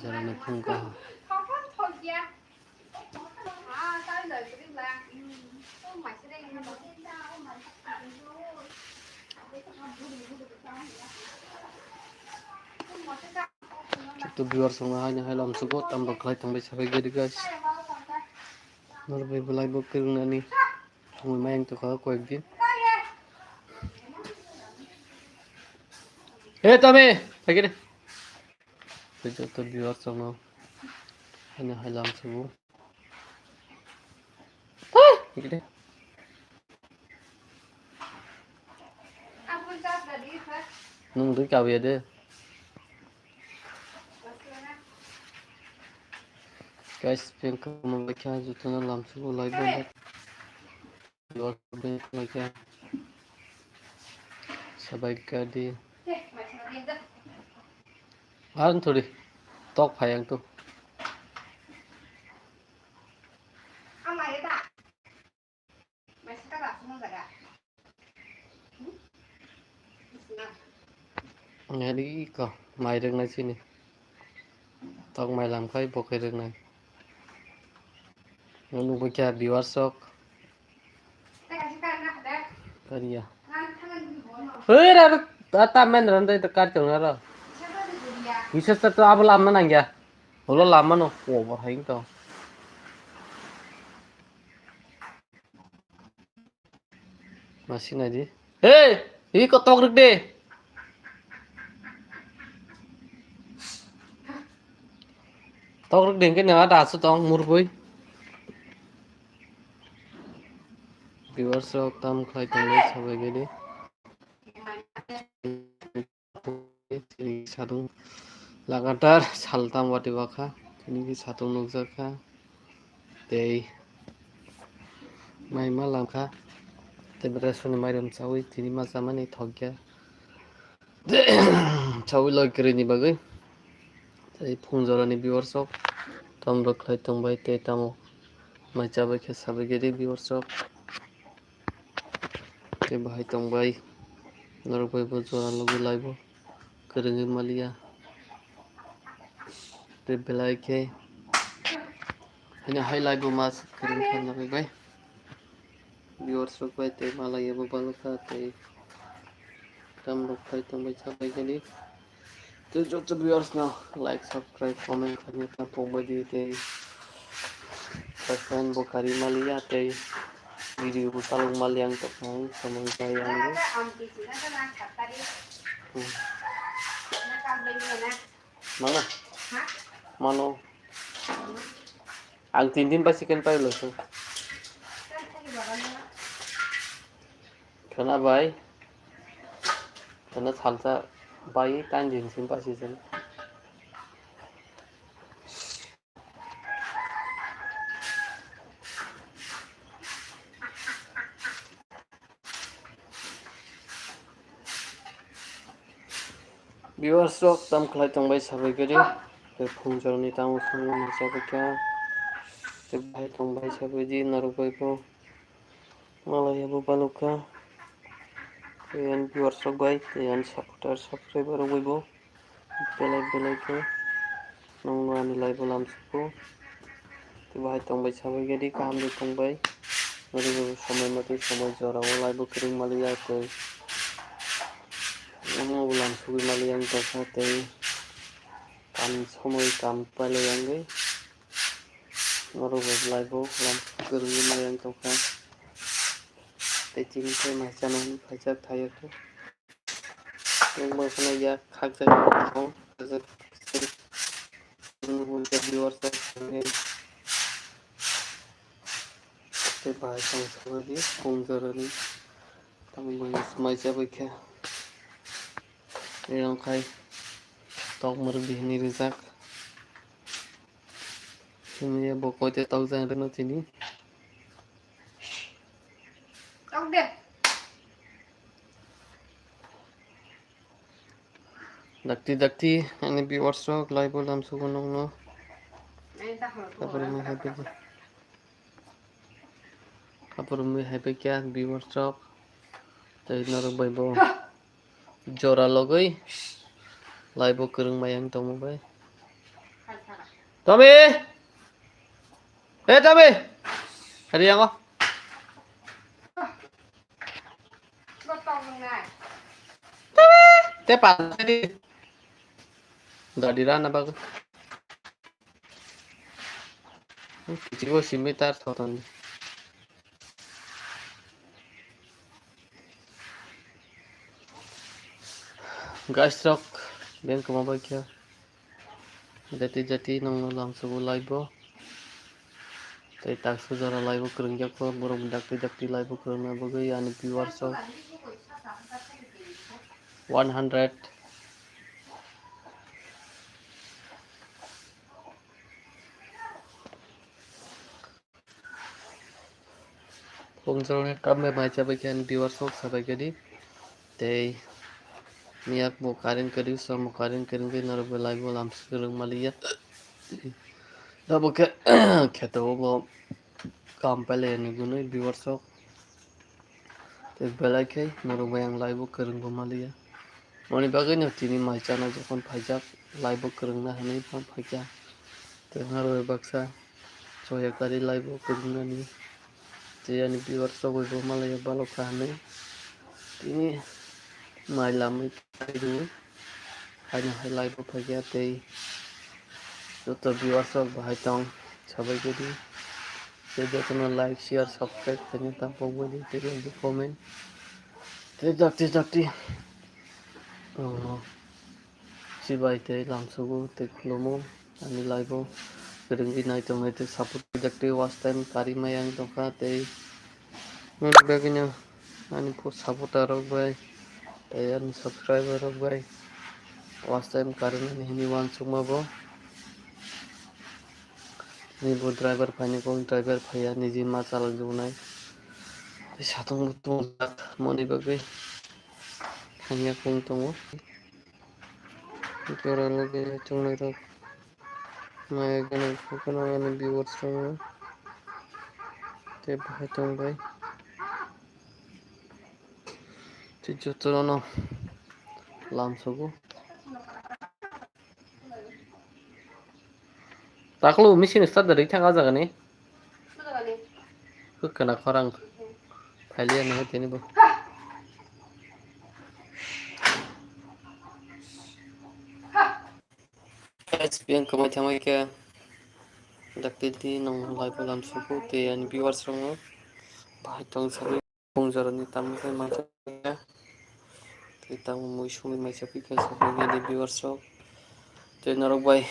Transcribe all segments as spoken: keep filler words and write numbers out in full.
Jorani phung kaham. Chwngno viewers rokno haino hai lamsugo, tambo khlai tongbai sabai gari guys. Norok bai belai bo kwrwngnani thwngwi mayang tongkha koyek din. He tame, hai khe de. Tei joto viewers rokno haino hai lamsugo. Hai khe de. Nwng dui kawiya de. Guys, piyang kamo laikha, jotono lamsugo like button. Sabai kadi. Ar thori tok phayang tu. Ngari ko mai rwknai chini. Tok mai lamkhai bo khe rwknai. Nukbo khe viewers rok. Kariya. Hei, ra, ra, ta, ta men ran dai ta kar chong ra. Bisa ta to abo lamna nangya. Holo lamano. Over hai to. Masih nai di. Hei, ini kok tok rwk de. Tok rwk de, hingke nang ada asu tong, murbui. Viewers rok tam khlai tongwi sabai gedi. Tini sadung lagatar saltam wati wakha, tini ki satung nukjakha, tei mai ma lamkha, tei bwrasoni mairum chawi tini ma chamani thokya, chawi loi kwrwini bagwi, tei phung jorani viewers rok tam rok khlai tongbai tei tamo mai chabai khe sabai gedi viewers rok. Tei bahai tongbai norok bai bo jora logi laibo kwrwngwi maliya. Tei belai khe hino hai laibo mas kwrwng khe norok bai. Viewers rok bai tei malaiya bo balokha tei tam rok khai tongbai chabai gani. Tei joto viewers no like, subscribe, comment khaina ta pokbai di tei subscribe bo kari maliya tei video bo chalok maliya ang tokha ang samung kaya ang. Hmm. Mano? Mano. Ang tin din bai chicken pai lo. Khwna bai. Khwna salsa bai tan din sim pasi sim. Viewers rok tam khlai tongbai sabai gari. Tei phung jorani tamo songwi masa bai kha. Tei bai tongbai sabai di norok bai bo. Malai abo balukha. Tei ani viewers rok bai, tei ani supporter, subscriber rok bai bo. Belai belai khe. Nongno ani live o lamsuko. Tei bahai tongbai sabai gadi kaham de tongbai. Nori bo somoi mate somoi jora o live o kwrwng maliya tei. Omo bo lamsugwi maliya wng tongkha tei. Kam somoi kam pailai yangwi. Norok bo belai bo lam kwrwngwi maya wng tongkha. Tei chini khe mai chana hwnwi phaijak thaiya khe. Nwng bo kheno yak khakjak tong. Tei bahai tong sabai di phung jorani. Tamo mai cha bai khe. Tei rong khai tok mwrwk di hwnwi rijak. Chini bo koite tokjak rwno chini. Tok de. Dakti dakti ani viewers rok live o lamsugo nongno. Ai, dah, dah, Aboni dah, mui dah. Happy. Aphuru mui hai bai kya viewers rok tei norok bai bo jora logwi live o kwrwng maya wng tongma bai. Tommy! Eh, Tommy! Hari yang kok. Te pa tadi. Dadi rana bagus. Kichigo simi tar thoton. Guys rok, beng koma bai khe. Jati jati nongno lamsogo live o. Tei taksa jora live o kwrwngjak kho, borok dakti dakti live o kwrwngna bagwi ani viewers rok one hundred. Phungjorni kam bai mai chabai khe ani viewers rok sabai khe di. Tei miyak bo current kwrwi, som bo current kwrwi khe norok bo live o lamsok kwrwng maliya. Abo khe kheto bo kam pailai ani gunui viewers rok. Tei belai khe norok bai ang live o kwrwng bo maliya. Moni bagwi no tini mai chana jokhon phaijak live o kwrwngna hinwi phang phaikha. Tei norok bai baksa choya kari live o kwrwngnani. Tei ani viewers rok bai bo malaiya balok kha hinwi. Tini mai lamwi phai rw. Haino hai live o phaikha tei joto viewers rok bahai tong sabai khe di. Tei jotono like, share, subscribe khaina ta pokbai di tei comment. Tei dakti dakti. Oh. Chibai tei lamsogo tei khulumo ani live o kwrwngwi nai tongnai tei support khaijak tei watch time kari maya wng tongkha tei nini bagwino ani supporter rok bai tei ani subscriber rok bai watch time karinani hwnwi uansukma bo. Nini bo driver phaini kok driver phaiya niji ma chalokjaknai tei satung bo tongjak moni bagwi thangya kung tongo. Jora logi chongnai rok maya gwnang khe kheno ani viewers rok tei bahai tong bai tei jotono lamsogo. Taklo machine start da rikthang ah jagani. Kwkhwna khorang phailiya nang tini bo. Guys, biyang kwmai thangbai khe dakti di nong live o lamsogo tei ani viewers rokno bahai tong sabai. Phung jorani tamo khe mai tei tamo mui songwi mai chapi khe sabai nini viewers rok tei norok bai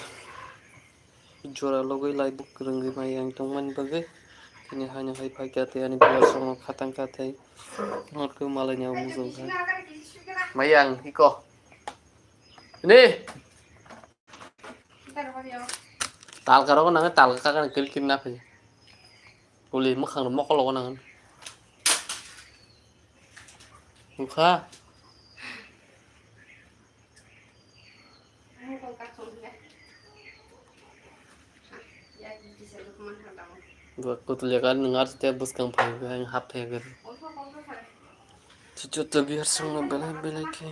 jora logwi live o kwrwngwi mai yang tongmani bagwi tini haino hai phaikha tei ani viewers rokno khatang kha tei norok khe malaini abo mujung kha mai yang hiko ni talka rok nang talka kaka kil kil na phai. Uli mwkhang rok mokol logo nang. Wngkha. Bo kutul ya kan ngar te bwskang phai hap thai gari. Chuchu to bihar song no belai belai khe.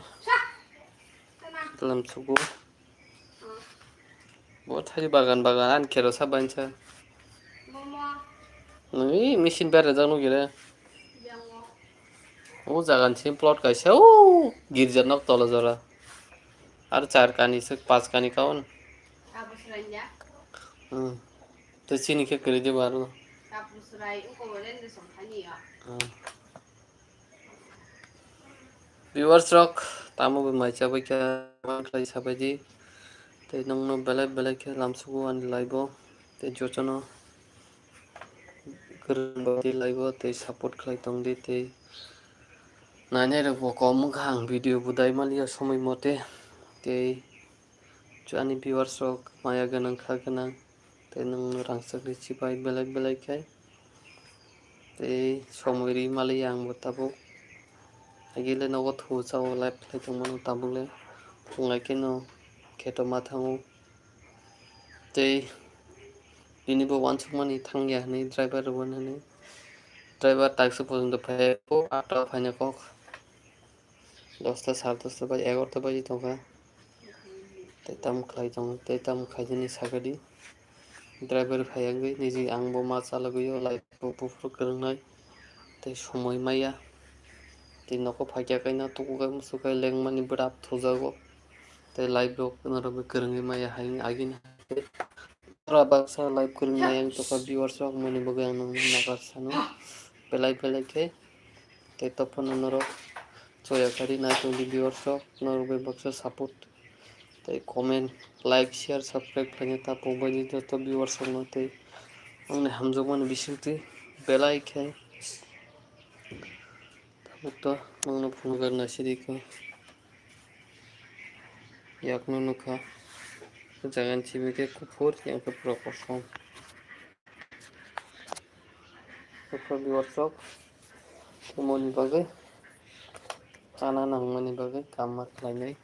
Lam sugo. Bo thari bagan bagan ani khero sa bansa. Nui machine berajak nugire. O jagan sim plot kaisa o girja nok tolo jora. Ar char kani se pach kani kaun. Hmm. To chini khe kwrwi de baro. Hmm. Viewers rok, tamo bai mai chabai khe, comment khlai sabai di. Tei nongno belai belai khe lamsugo ani live o. Tei jotono kwrwng bai di live o tei support khlai tong di tei nainai rok bo kom wngkha ang video budai maliya somoi mote. Tei ani viewers rok maya gwnang kha gwnang. Tei nwng rangchak ri chibai belai belai khe tei somoi ri maliya ang bo tabuk. Agile nogo thu chao live khlai tong mano tabuk le phunglai khe no kheto ma thango. Tei bini bo uansukmani thangya hinwi driver rwui hinwi driver taksi porjonto phai o atta o phaina kok. Dosta, sare dosta bai egarota baji tongkha. Tei tamo khlai tongo, tei tamo khaijani sakadi. driver phaiya wngwi niji ang bo ma chalogwi o live bo buphuru kwrwngnai tei somoi maya tei nogo phaikya kaino tukukai musukai lengmani bwrap thujago tei live rok norogwi kwrwngwi maya hai agini hai. Ora baksa live kwrwng maya wng tongkha viewers rok moni bagwi ang nokno nagar sano belai belai khe tei tophano norok choya kari nai tongdi viewers rok norok bai baksa support tei comment, like, share, subscribe khlaina ta pokbaidi joto viewers rokno tei ani hamjakmani bisingtwi belai khe tabukto nokno phunukar naisidi khe yakno nukha jagani simi khe kuphur yang khe pura kosom. Kuphur viewers rok tomoni bagwi kana nangmani bagwi kamma khlainai.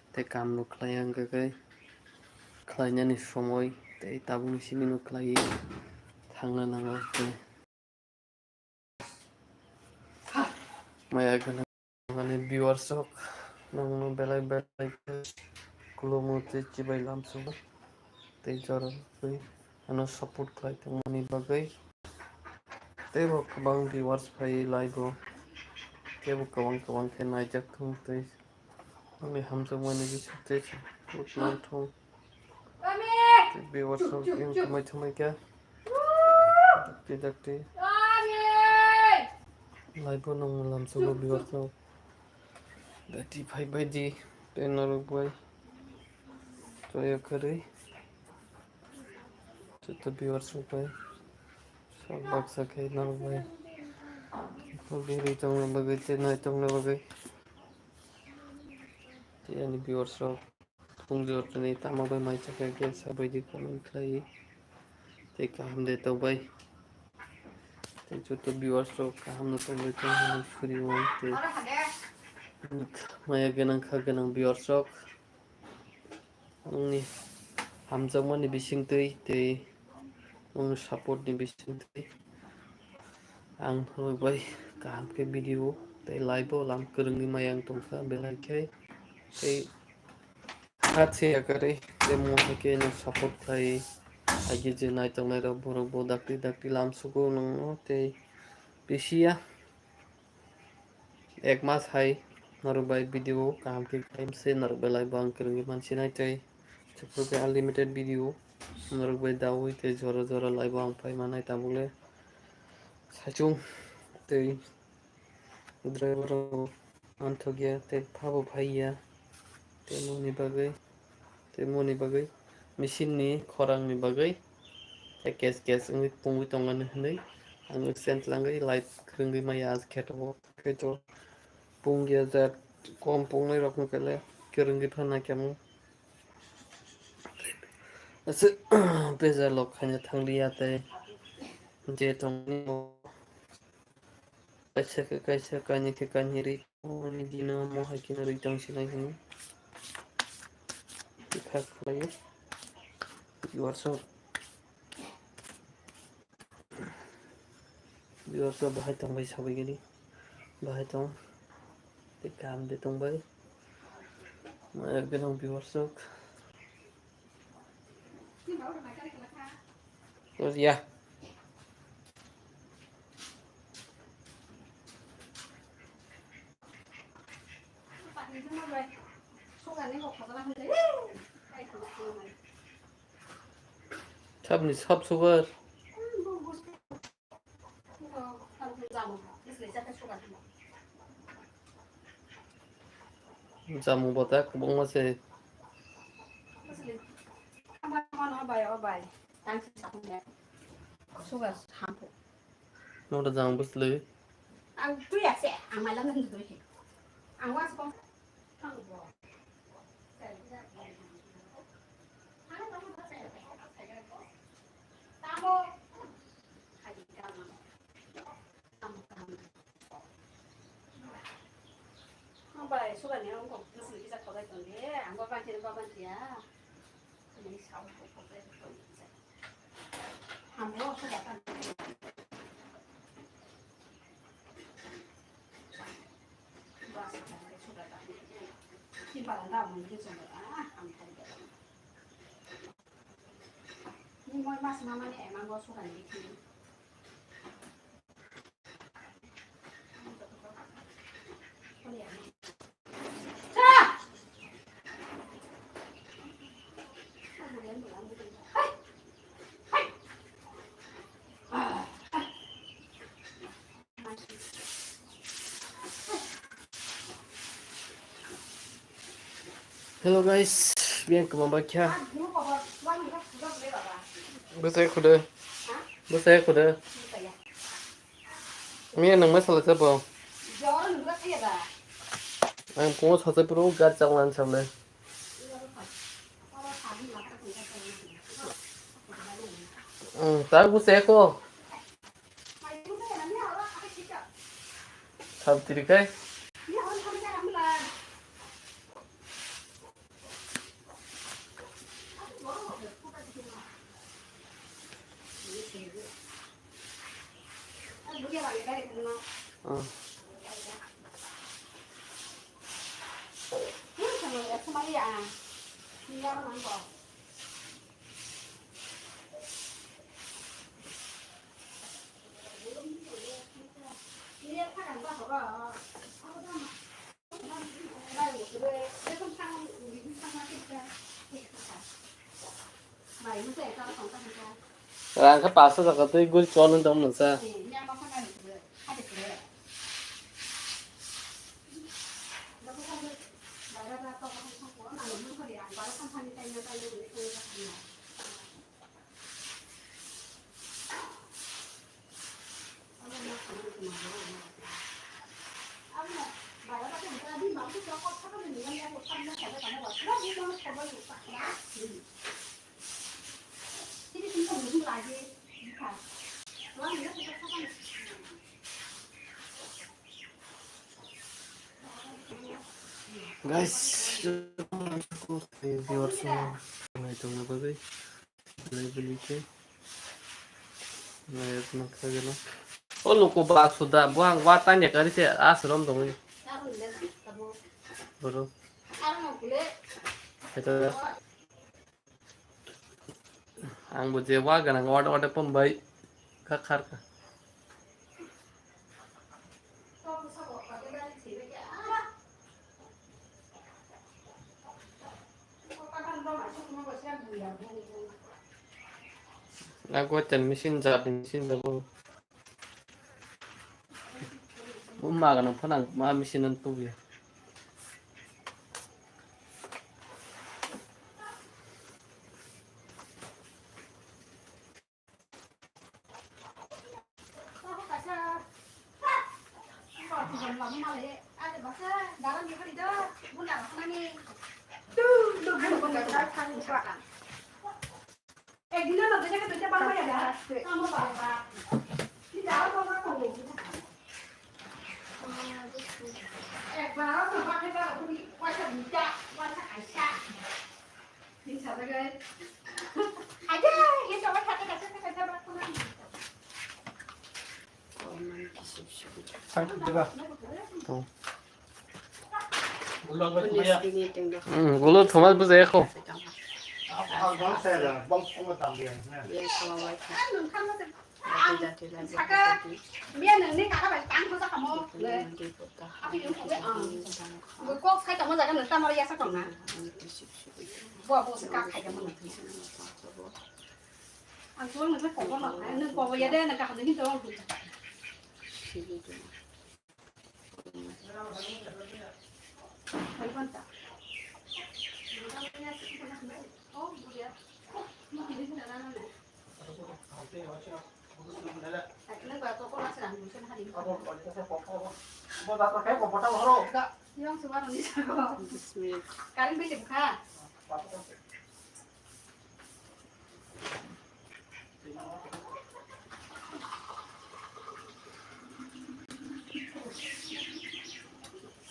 Tei kambo khlai hwnkhe khe khlainani somoi tei tabukni simi no khlaiwi thangna nango tei maya gwnang ani viewers rok nokno belai belai khe khulumo tei chibai lamsugo tei jorokgwi ano support khlai tongmani bagwi teibo kwbang viewers phaiwi live o teibo kwbang kwbang khe naijak thung tei. Ani hamjakmani bisingtwi buchung thung. Tei viewers rok yang tongmai tongmai kha. Dakti dakti. Live o nang lamsugo viewers rok. Dakti phai baidi tei norok bai. Toya kwrwi. Joto viewers rok bai. Sok baksa khe norok bai. Beri tongna bagwi tei nai tongna bagwi. Tei ani viewers rok tong jortani tamo bai mai chakha khe sabaidi comment khlai tei kaham de tongbai tei joto viewers rok kaham no tongbai tong hwnwi suri o tei maya gwnang kha gwnang viewers rok nokni hamjakmani bisingtwi tei nokni support ni bisingtwi. Ang norok bai kaham khe video tei live o lam kwrwngwi maya wng tongkha belai khe tei kha se yakarwi tei mo hai khe no support khlai agi je nai tongnai rok borok bo dakti dakti lam sugo nangno tei bisi ya ek mas hai norok bai video kaham khe khlai se norok bai live o ang kwrwngwi mansinai tei. Chukpru khe unlimited video norok bai daui tei jora jora live o ang phai manai tabuk le saichung tei driver rok manthok ya tei phabo phai ya tei moni bagwi tei moni bagwi machine ni khorang ni bagwi tei kes kes wngwi pungwi tongmani hwnwi ang send langwi live kwrwngwi maya kheto kheto pung ya jat kom pungnai rok wngkha le kwrwngwi phano kemo. Ase beza lok khaina thangliya tei je tongni kaisa khe kaisa kainwi khe kainwi ri tongmani dino mo hai kheno ri tong sinai hwnwi kha khlaio. You are so Viewers rok bahai tong bai sabai gini. Bahai tong. Tei kaham de tong bai. Maya gwnang viewers rok. Ya. Sabni sab sugar. Jamung bota kwbangma se. Sugar sampo. Nota jamung bwsli. Ang tuya se, ang malam nang doi. Ang was kong. Bai, sugar ni ang kok bwsli kisa khobai tong de, ang ba banti, ba banti ya. Ni sao kok khobai tong de. Ang bo sugar tan. Ba sugar tan. Ki ba da mo ni sugar ah, ang khobai. Hello guys, bien como va kya? Bwsai khudu. Bwsai khudu. Miya nang ma sala sabo. Ang pungo sasa puro gar chaklan sable. Hmm, tak bwsai ko. Sabtiri kai. Hmm. Rang khe paso jaka tei guri chol wng tong mwnsa. Guys, viewers, nai tongna bagwi, nai bini khe, nai tongna khe gana. O luku ba suda, bo ang wa tanya kari se, a surom dongwi. Boro. Ito. Ang bo je wa ganang order order pon bai ka khar ka. Aku chan machine jat machine jat. Bo maga no phana ma machine no tubuya. Ekdin no dui taka dui taka bang maya da. Tamo bang bang. Ni da bang bang bang. Ekbar no bang bang bang ni waisa dui ta, waisa kaisa. Ni sa da gai. Aja, ye sa waisa kaisa kaisa bang bang. Tong. Hmm, gulo Thomas bwsai kho. Ang tuang nang kok ma, nang kok ya de, nang kaham ni tuang. Karing bisi bukha.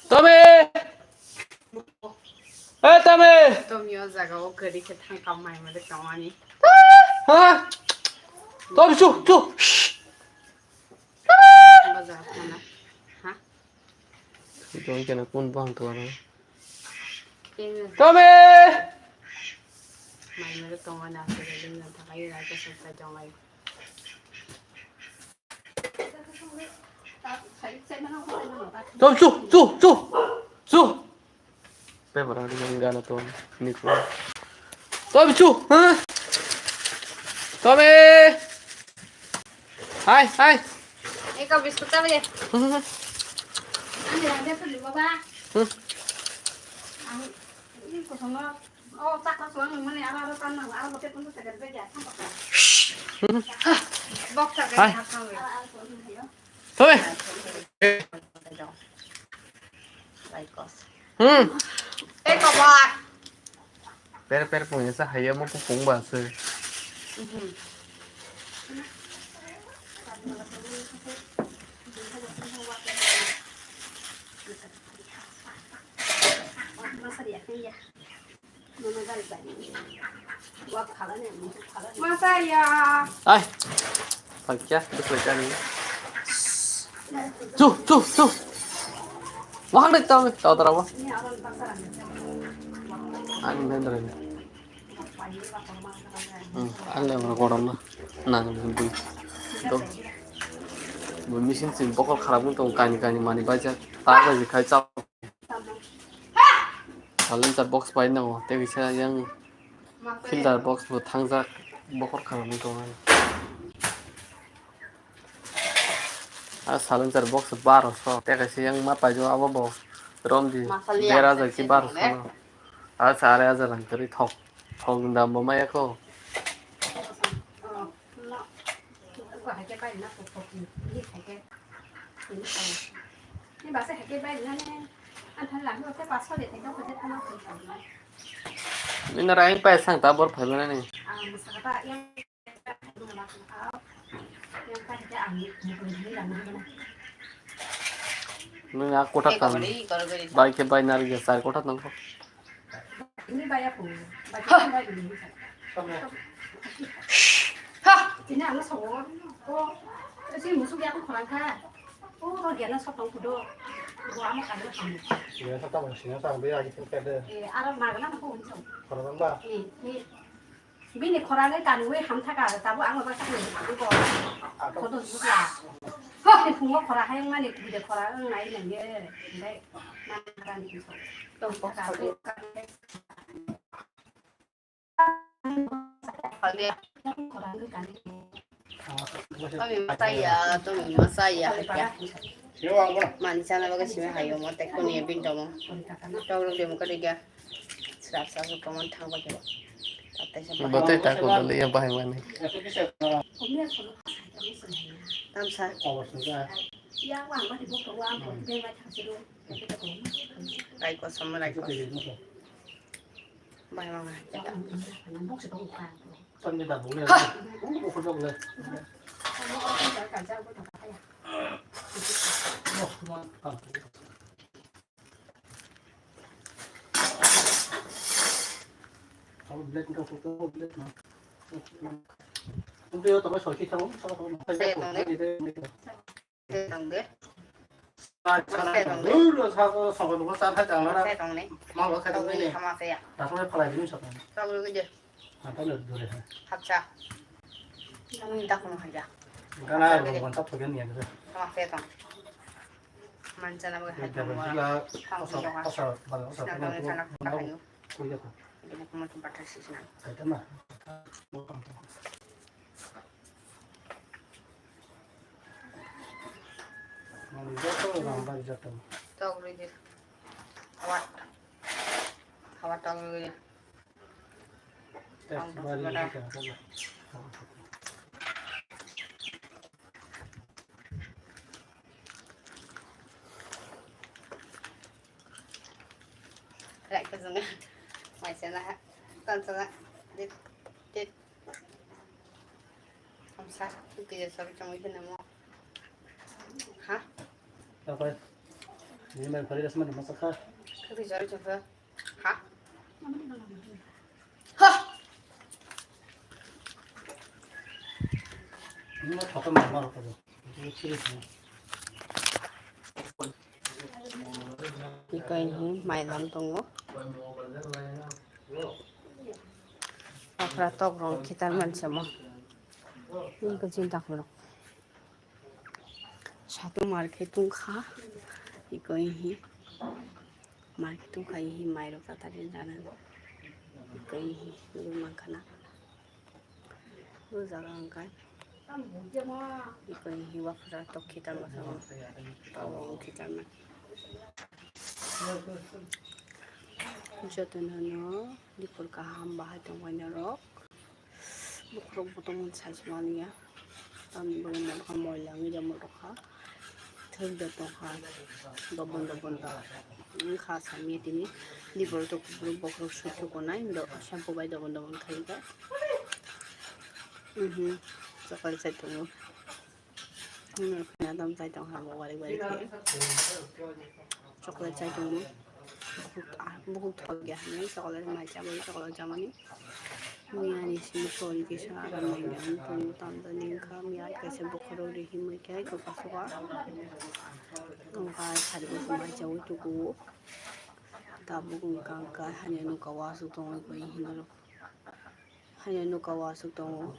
Tommy! Hey, Tommy! Tommy o jaga o kwrwi khe thang kam mai mode kamani. Ha? Tommy, chu, chu. Bajar khana. Ha? Ito kena kun bang to ano. Kena. Tommy! Mai mero tongo na, sere ding na thakai ra ko sokta jongai. Tom, chu, chu, chu, chu. Pe bara ni gana to ni ko. Tom, chu, ha? Tom, eh. Hai, hai. Eko biscuit ta bagi. Hmm. Ani rande tu lu baba. Hmm. Ang ini kosong lo. Oh, tak kosong mana, ara ara tan, ara bote pun tak kerja ya. Box tak. Hai. Kerja. Tom. Like us. Hmm. Eko ba. Per per pung sa hayo mo pung ba se. Masaya. Ai. Pagya, duk lagi ni. Chu, chu, chu. Wah, dek tau, tau tara wah. Ani nendra ni. Hmm, ani nang korom na. Nang bui. To. Bui machine sin bokol kharap wng tong kani kani mani baja. Ta baji khai chao. Silencer box bai nango, tei kisa yang filter box bo thangjak, bokhor kharap wng tong ani. A silencer box baro so, tei kaisa yang ma paijak abo bo rom di, masali der hajar ki baro so no. A sare hajar rang kwrwi thok, thok dam bo maya kho. Ni na raing pai sang ta bor phai mani. Nung a kota kam. Bai ke bai nari ge sar kota nang ko. Ha! Ini ang songo. Oh, si musuk ya ko khorang kha. Oh, ro gena sotong kudo. Bo ama kadro kamu. Sina sotong, sina sotong, be agi pun kade. Eh, ara magna ko unso. Khorang ba? Eh, eh. Bini khorang e kanu e ham thaka, tabo ang ba sakni ko. Kodo sukla. Ni phungo khorang hayung mani bide khorang nai nang ye. Dai. Tong ko. Kami masaya, tong masaya ya. Mani sana baga simi hayo mo tek ko ni binto mo. Tong lo demo kali ga. Srap srap ko mon thang ba ke. Batai ta ko le ya bahai mani. Tamsa. Rai ko sama rai ko. Bahai mama. Hapsa. Ang tak mau haja. Gana rong ganta phagen ni adre. Sama pe tong. Manchana bo hai tong. Oso, oso, bal, oso. Sina tong, sana ko hayu. Kuya ko. Ini kuma tu batas sih sina. Kaita na. Mani joto rang bai joto. Tok rui dir. Hawat. Hawat tok rui dir. Rai ko jong mai sana ha. Tan sana. Dit, dit. Hamsa, tu kaya sabi chong ibu namo. Ha? Apa? Ini main kali rasma di masak ha? Kali jari coba. Ha? Ha! Ini mau foto mama apa tuh? Ini serius nih. Ikai hi mailam tongo. Okra tok rong khitar mansa mo. Ini ko chinta ko rok. Satu market tungkha. Iko ihi. Market tungkha ihi mai rok tatari jana. Iko ihi. Lu mangkana. Lu jaga angkai. Iko ihi wakra tok khitar mansa mo. Tawong khitar man. Jotono no dipor kaham bahai tongmani rok. Bokhorok bo tongmani sajmani ya. Tamni bagwi nokha moila wngwi rema rokha. Thwk da tongkha. Dobon dobon da. Wngkha samya tini. Dipor to kubur bokhorok sui thukonai. Do shampoo bai dobon dobon khaika. Mhm. Chocolate chai tongo. Nadam chai tong ha, bo bari bari khe. Chocolate chai tongo. Bukhuk, ah, bukhuk thok ya hwnwi chocolate mai cha bai chocolate chamani. Miya ni simi sori kisa aram nai nai tongo tamjani wngkha. Miya kaisa bokhorok ri himwi khe koka soka. Wngkha sari bo mai chaui tukuo. Tabuk wngkha wngkha hani nuka o aswk tongwi koi hinwi rw. Haino nuka o aswk tongo.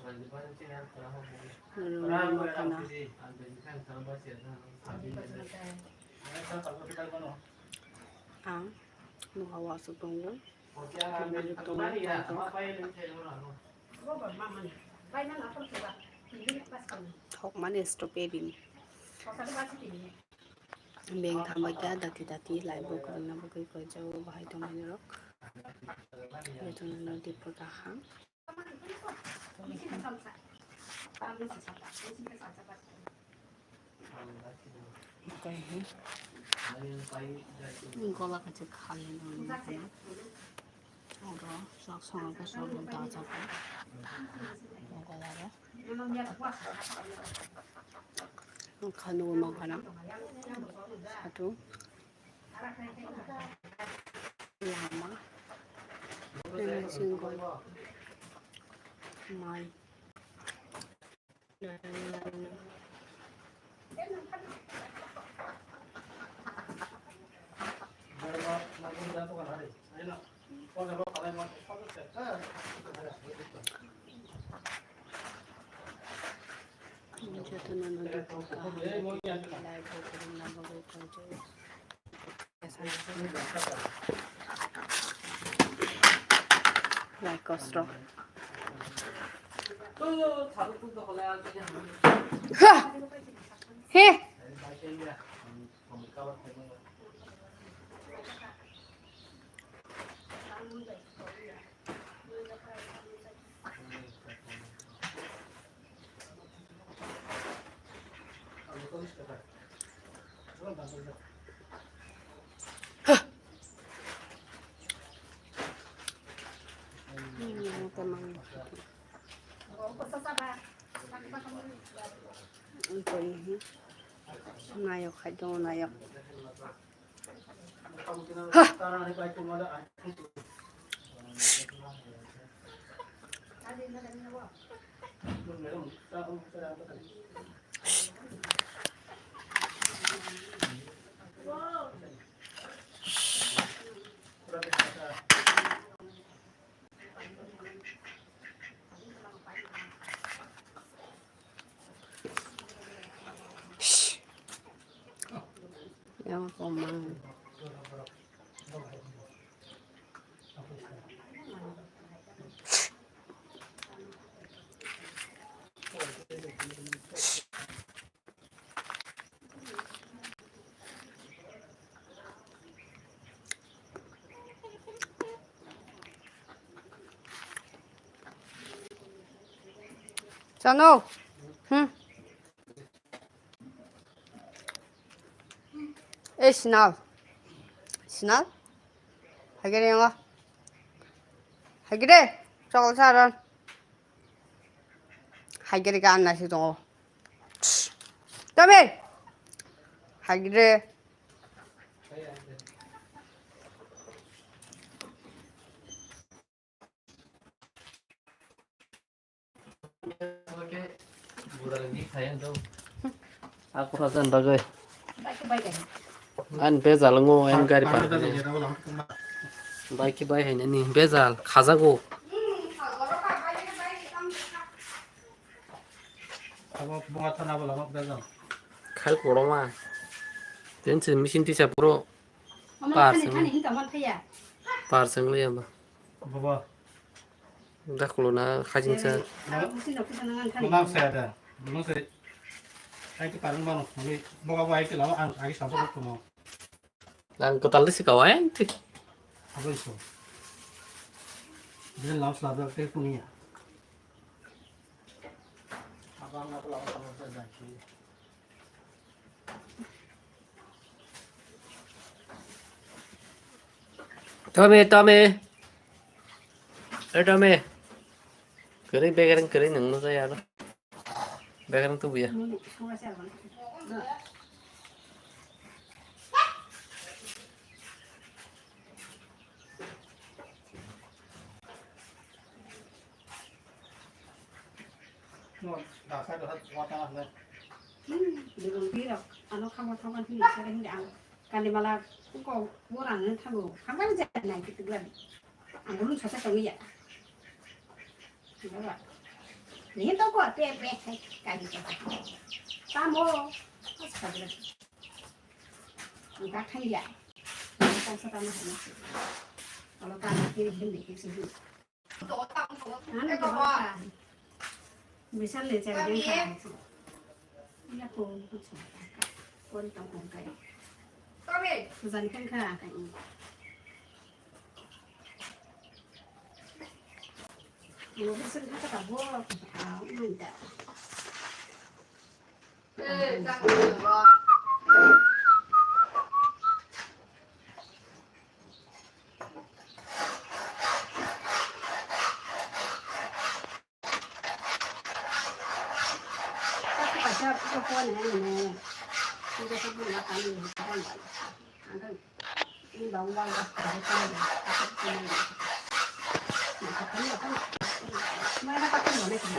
Norok nukha na. Ang nuka o aswk tongo. Norok tongo, tongo. Thok mani stop eding. Beng thangbai kha dati dati live bo kwrwngna bagwi koijao bahai tongmani rok. Jotono no dipor kaham. Gola kaisa khali nang nukha na. Oro sak songwi khe sok dajago. Gola ro. Kha nugwi mankha na. Satu. Lama. Nini singkoi. Mai. Jotono no dipor kaham, live bo kwrwngna bagwi koijao. Lai kosro. Ha! He! Nayok hai tongo, nayok. Yang komang. Chano. Hmm. Eh, Sinal. Sinal? Hagire ngo. Hagire. Chokol saron. Hagire ka anna si tongo. Tabe. Hagire. Aku rajan bagai. An bejal ngo, an gari park. Bai ki bai hainani bejal khajago. Abo bunga thana bo lama bejal. Khal koroma. Tense machine tisa puro. Omo par thani seng. Thani hinka man thaya. Par seng le ba. Baba. Dakulo na khajing sa. Mang sa da. Mang sa. Ai ke parang mano. Boga bo ai ke lama ang agi sampo ko mo. Lang ko tal si kawan ti. Abo iso. Dia lam sa da ke punya. Abang na pula ko sa da ki. Tome, tome. Eh, tome. Kering, bekereng, kering, nang nasa ya. Bekereng tu buya. Debong birok ano khamao thangmani hwnwi sare hwnwi ang Kalimala kok borang wng thango, hambai jat nai kitigla ang bumung sacha tongwi ya. Ni to ko pe pe kali ko. Tamo. Askabla. Ang kathai ya. Ang sa tamo hwnwi. Alo ka kiri hwnwi kisi hwnwi. Misal le chari den kha. Ila ko ko cha. Kon ta kon kai. Ko jan kan kha. Mo bisan kha ta bo. Ah, manta.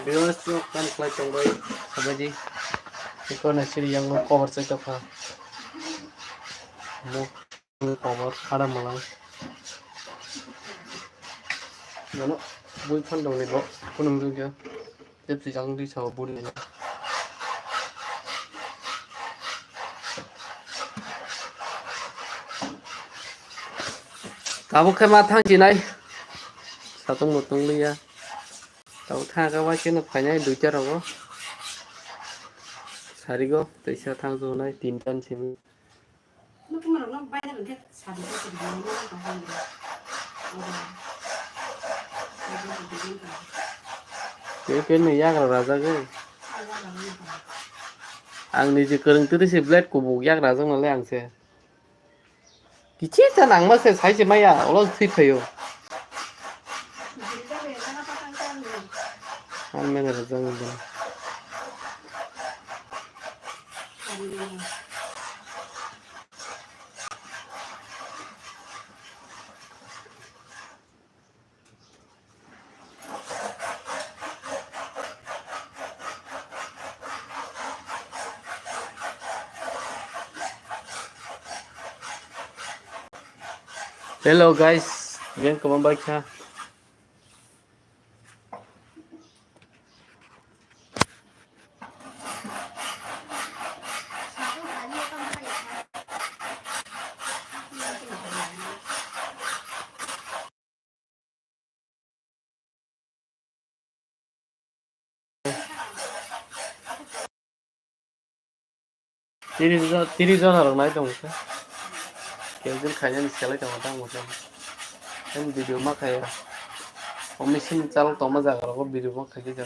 Viewers, no kan khlai tongbai, sabaidi. Iko na siri yang no cover sai tokha. Mo cover ada malang. Nono bui phan dong ni bo, kunum dugya. Tep si jang di sao buri ni. Tabuk khe ma thang chinai. Satung mutung liya. Tabuk thang ka wai khe no phainai duita rogo. Sarigo teisa thang jonai tinta ni simi. Tei khe ni yagra rajak o. Ang niji kwrwng twi se blade kubuk yagra rajak nalai ang se. Kichi ta nangma se sai se maya, ulo thwi phaio. Ang mena rajak nalai. Hello guys, again kwbang bai kha. Tiri jon, tiri jon rok nai tong kha. Cancel khainani selai tong tang mo. Em video ma khaya. O machine chal tong ma jaga rok video ma khai jaga.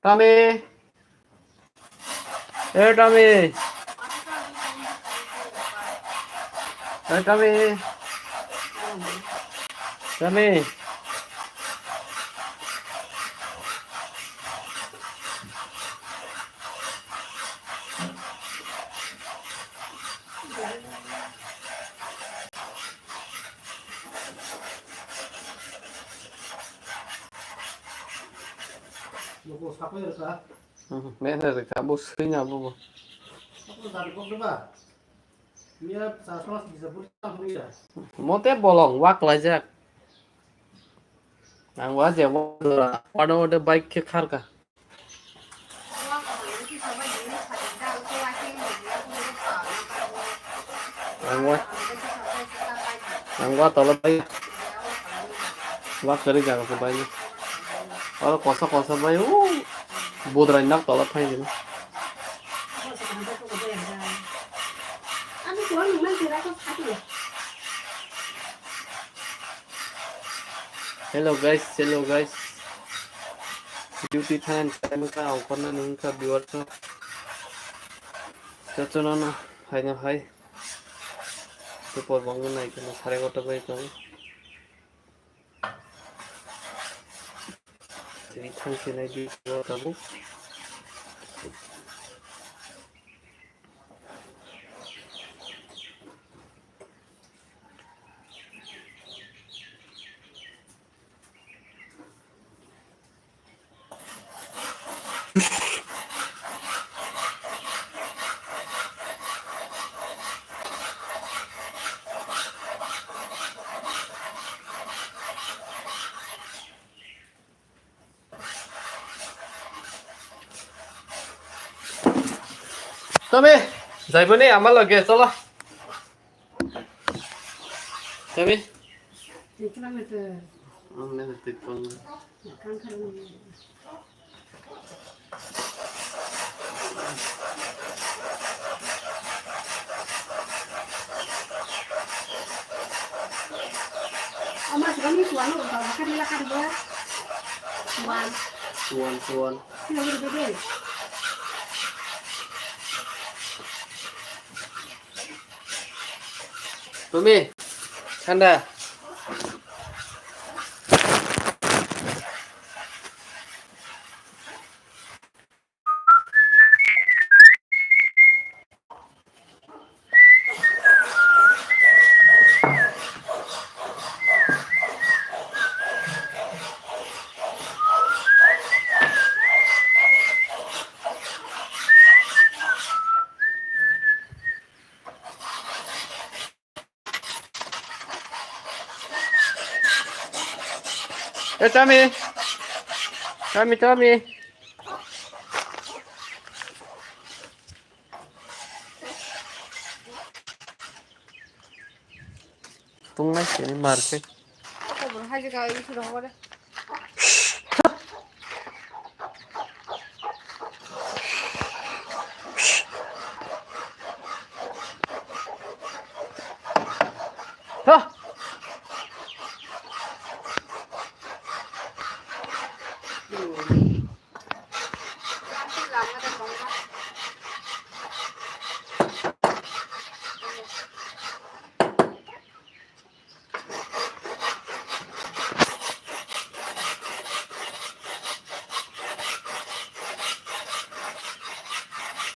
Tami. Eh, Tami. Eh, Tami. Tami. Nuko sapai rwkha. Mene rika bo sui na bo. Mote bolong wak laijak. Ang wa je wa dora, wano wade bike khe kharka. Ang wa, ang wa tola bai. Wa kari jaga ko bai. Oro kosa kosa bai, u budrai nak tola thai jini. Hello guys, hello guys. Duty thanan khaimwkha, ongkhorna nungkha viewers no. Chachono no, haino hai. Tupor bangma nai kheno sare gota bai tongo. Tini thangkhe nai duty o tabuk. Tome, jaiboni ama loge, cholo. Tome. Ang nang tik pang. Ama sibani tuan lo, ba kari la kari ba. Tuan. Tuan, tuan. Sila beri beri. Tumi, thanda. Eh, Tami. Tami, Tami. Tungnai sini marke. Ako bro, hai jaga ini sudah hore. Hah.